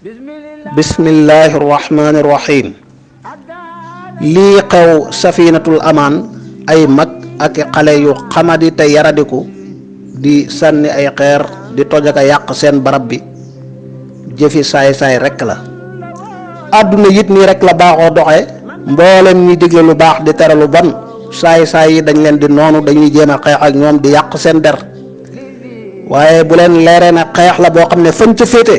bismillahi rahmaani rahim. lii xew safinatul amaan ay mag ak xale yu xamadi te yaradiku di sànni ay xeer di toj ak a yàq seen barab bi jëfi saay-saay rekk la. àdduna yit nii rek la baaxoo doxe mboolem ñi digle lu baax di tere lu bon saay-saay yi dañ leen di noonu dañuy jéem a xeex ak ñoom di yàq seen der, waaye bu leen leeree ne xeex la boo xam ne fañ ca féete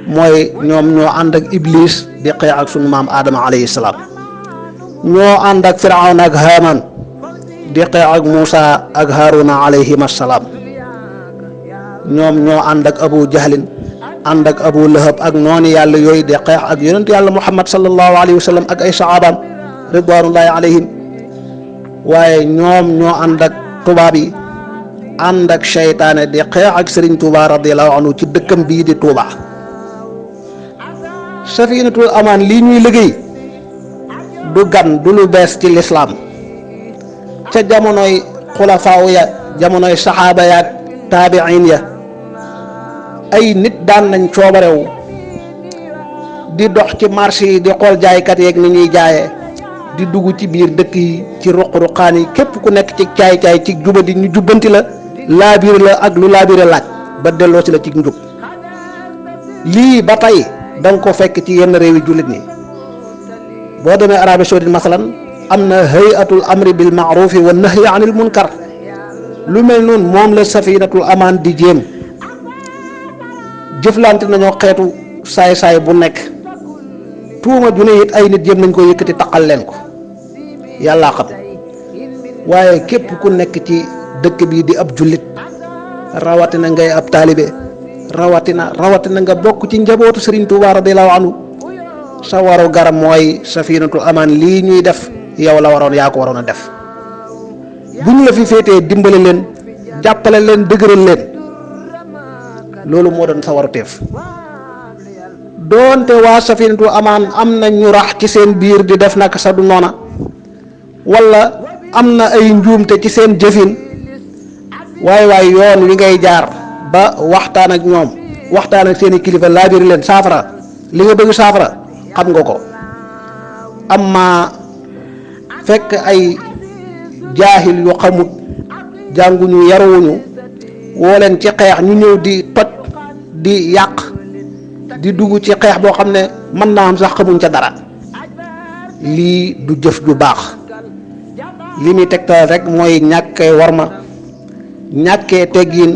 mooy ñoom ñoo ànd ak iblis di xeex ak sunu maam Adama alayhi salaam, ñoo ànd ak Firawna ak Haamaan di xeex ak Muusa ak Haaruna alayhim assalaam, ñoom ñoo ànd ak Abu Jahlin ànd ak Abu Lahab ak noonu yàlla yooyu di xeex ak yonent yàlla Muhammad sallallahu alayhi wa sallam ak ay saxaabaam ridwanullahi alayhim, waaye ñoom ñoo ànd ak tubaab yi ànd ak seytaane di xeex ak Sëriñ Tuuba radiyallahu anhu ci dëkkam bii di Tuuba. safinatul amaan lii ñuy liggéey du gan du lu bees ci lislaam. ca jamonoy xulafaaw ya jamonoy saxaaba ya ak taabiin ya ay nit daan nañ coobarewu di dox ci marché yi di xool jaaykat yeeg ni ñuy jaayee, di dugg ci biir dëkk yi ci ruq-ruqaan yi képp ku nekk ci caay-caay ci jubadi ñu jubbanti la laabire la ak lu laabire laaj ba delloo si la ci njub. lii ba tey danga ko fekk ci yenn réewi jullit ñi. boo demee Arabie Saoudite masalan am na hayatul amri bil maarufi wa nahyi anil munkar, lu mel noonu moom la safinatul amaan di jéem. jëflante nañoo xeetu saay-saay bu nekk, tuuma ju ne it ay nit jéem nañ ko yëkkati taqal leen ko, yàllaa xam. waaye képp ku nekk ci dëkk bii di ab jullit, rawatina ngay ab taalibe, rawatina nga bokk ci njabootu Sëriñ Tuubaa radiyallaahu anhu, sa waru garam mooy safinatul amaan lii ñuy def yow la waroon yaa ko waroon a def. bu ñu la fi féetee dimbale leen, jàppale leen, dëgëral leen, loolu moo doon sa waru teef. doonte waa safinatul amaan am na ñu rax ci seen biir di def naka sa du noona, wala am na ay njuumte ci seen jëfin, waaye yoon wi ngay jaar ba waxtaan ak ñoom, waxtaan ak seeni kilifa laabiri leen saafara li nga bëgg saafara xam nga ko. amma fekk ay jaahil yu xamut, jànguñu, yaruwuñu, woo leen ci xeex ñu ñëw di toj di yàq di dugg ci xeex boo xam ne mën naa am sax xamuñ ca dara, lii du jëf ju baax. li muy tegtal rek mooy ñàkkee warma, ñàkkee teggiin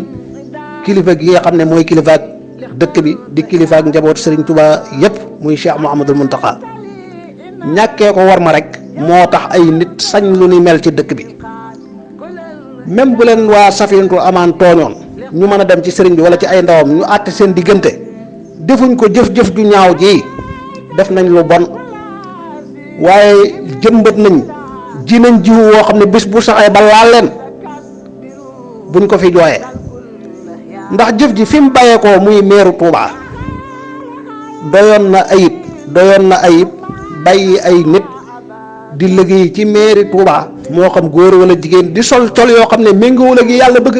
kilifa gi nga xam ne mooy kilifaak dëkk bi di kilifaak njabootu Sëriñ Tuubaa yépp muy Cheikh Mouhamadul Muntaqa. ñàkkee ko warma rek moo tax ay nit sañ lu ni mel ci dëkk bi. même bu leen waa safinatul amaan tooñoon ñu mën a dem ci sëriñ bi wala ci ay ndawam ñu àtte seen diggante, defuñ ko jëf-jëf ju ñaaw ji, def nañ lu bon, waaye jëmbat nañ ji nañ jiwu woo xam ne bis bu saxee ba laal leen buñ ko fi jooyee. ndax jëf ji fi mu bàyyeekoo muy meeru Tuubaa doyoon na ayib bàyyi ay nit di liggéey ci meeri Tuubaa, moo xam góor wala jigéen, di sol col yoo xam ne méngoowul ak yi yàlla bëgg,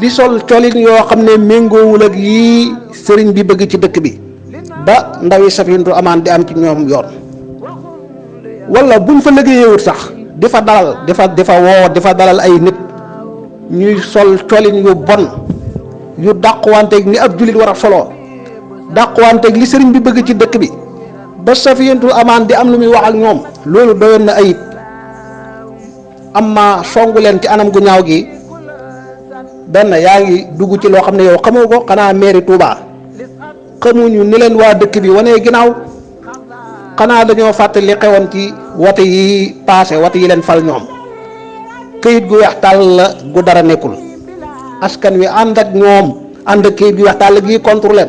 di sol colin yoo xam ne méngoowul ak yi sëriñ bi bëgg ci dëkk bi, ba ndawi safinatul amaan di am ci ñoom yoon. wala buñ fa liggéeyewut sax di fa dalal ay nit ñuy sol colin yu bon yu dàquwanteeg ni ab jullit war a soloo, dàquwanteeg li sëriñ bi bëgg ci dëkk bi, ba safinatul amaan di am lu muy wax ak ñoom, loolu doyoon na ayib. amma songu leen ci anam gu ñaaw gi, benn yaa ngi dugg ci loo xam ne yow xamoo ko, xanaa mairie Touba xamuñu ni leen waa dëkk bi wanee ginnaaw, xanaa dañoo fàtte li xewoon ci wote yi paase, wote yi leen fal ñoom, këyit gu weex tàll la gu dara nekkul, askan wi ànd ak ñoom, ànd ak këyit gu weex tàll gi contre leen.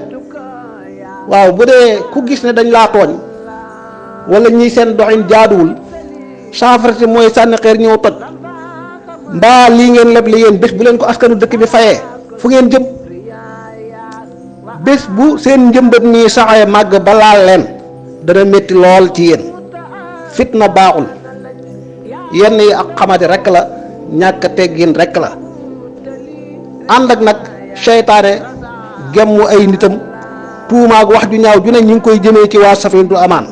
waaw bu dee ku gis ne dañ laa tooñ wala ñi seen doxin jaaduwul, saafara si mooy sànni xeer ñëw toj, mbaa lii ngeen leb li yéen bés bu leen ko askanu dëkk bi fayee fu ngeen jëm? bés bu seen njëmbat mi saxee màgg ba laal leen dana métti lool ci yéen. fitna baaxul, yenn yi ak xamadi rek la, ñàkk teggin rek la. ànd ak nag seytaane gemmu ay nitam tuumaag wax ju ñaaw ju ne ñi ngi koy jëmee ci waa Safinatul Amaan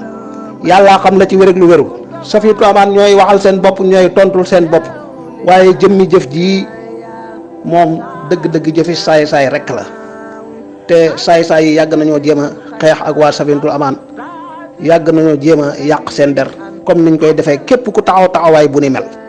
yàllaa xam la ci wér ak lu wéru. Safinatul Amaan ñooy waxal seen bopp ñooy tontul seen bopp waaye jëmmi jëf jii moom dëgg-dëgg jëfi saay-saay rekk la te saay-saay yi yàgg nañoo jéem a xeex ak waa Safinatul Amaan yàgg nañoo jéem a yàq seen der comme niñ koy defee képp ku taxawaay bu ni mel.